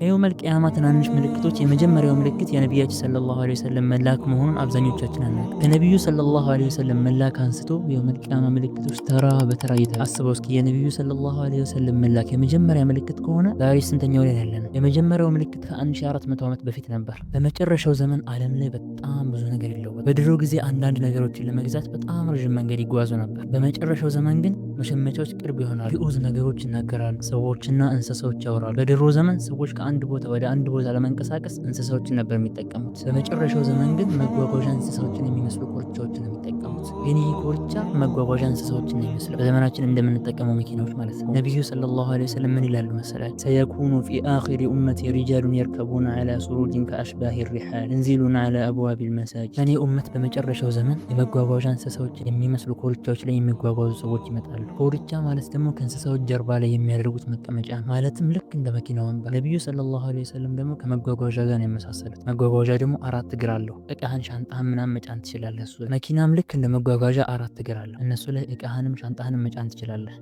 ከየውመል ቂያማ ትናንሽ ምልክቶች የመጀመሪያው ምልክት የነቢያችን ሰለላሁ ዐለይሂ ወሰለም መላክ መሆኑን አብዛኞቻችን አናውቅም። ከነቢዩ ሰለላሁ ዐለይሂ ወሰለም መላክ አንስቶ የየውመል ቂያማ ምልክቶች ተራ በተራ እየታዩ አስበው እስኪ፣ የነቢዩ ሰለላሁ ዐለይሂ ወሰለም መላክ የመጀመሪያ ምልክት ከሆነ ዛሬ ስንተኛው ላይ ያለ ነው? የመጀመሪያው ምልክት ከ1400 ዓመት በፊት ነበር። በመጨረሻው ዘመን ዓለም ላይ በጣም ብዙ ነገር ይለወጣል። በድሮ ጊዜ አንዳንድ ነገሮችን ለመግዛት በጣም ረዥም መንገድ ይጓዙ ነበር። በመጨረሻው ዘመን ግን መሸመቻዎች ቅርብ ይሆናሉ። ግዑዝ ነገሮች ይናገራሉ። ሰዎችና እንስሳዎች ያወራሉ። በድሮ ዘመን ሰዎች ከአንድ ቦታ ወደ አንድ ቦታ ለመንቀሳቀስ እንስሳዎችን ነበር የሚጠቀሙት። በመጨረሻው ዘመን ግን መጓጓዣ እንስሳዎችን የሚመስሉ ኮርቻዎችን ነው የሚጠቀሙት። ግን ይህ ኮርቻ መጓጓዣ እንስሳዎችን ነው የሚመስለው፣ በዘመናችን እንደምንጠቀመው መኪናዎች ማለት ነው። ነቢዩ ሰለላሁ ዐለይሂ ወሰለም ምን ይላሉ መሰላችሁ? سيكون في آخر أمتي رجال يركبون على سرج كأشباه الرحال ينزلون على أبواب المساجد። ከኔ ኡመት በመጨረሻው ዘመን የመጓጓዣ እንስሳዎችን የሚመስሉ ኮርቻዎች ላይ የሚጓጓዙ ሰዎች ይመጣሉ። ኮርቻ ማለት ደግሞ ከእንስሳዎች ጀርባ ላይ የሚያደርጉት መቀመጫ፣ ማለትም ልክ እንደ መኪና ወንበር። ነቢዩ ሰለላሁ ዐለይሂ ወሰለም ደግሞ ከመጓጓዣ ጋር ነው የመሳሰሉት። መጓጓዣ ደግሞ አራት እግር አለው። እቃህን ሻንጣህን ምናምን መጫን ትችላለህ። እሱ መኪናም ልክ እንደ መጓጓዣ አራት እግር አለው። እነሱ ላይ እቃህንም ሻንጣህንም መጫን ትችላለህ።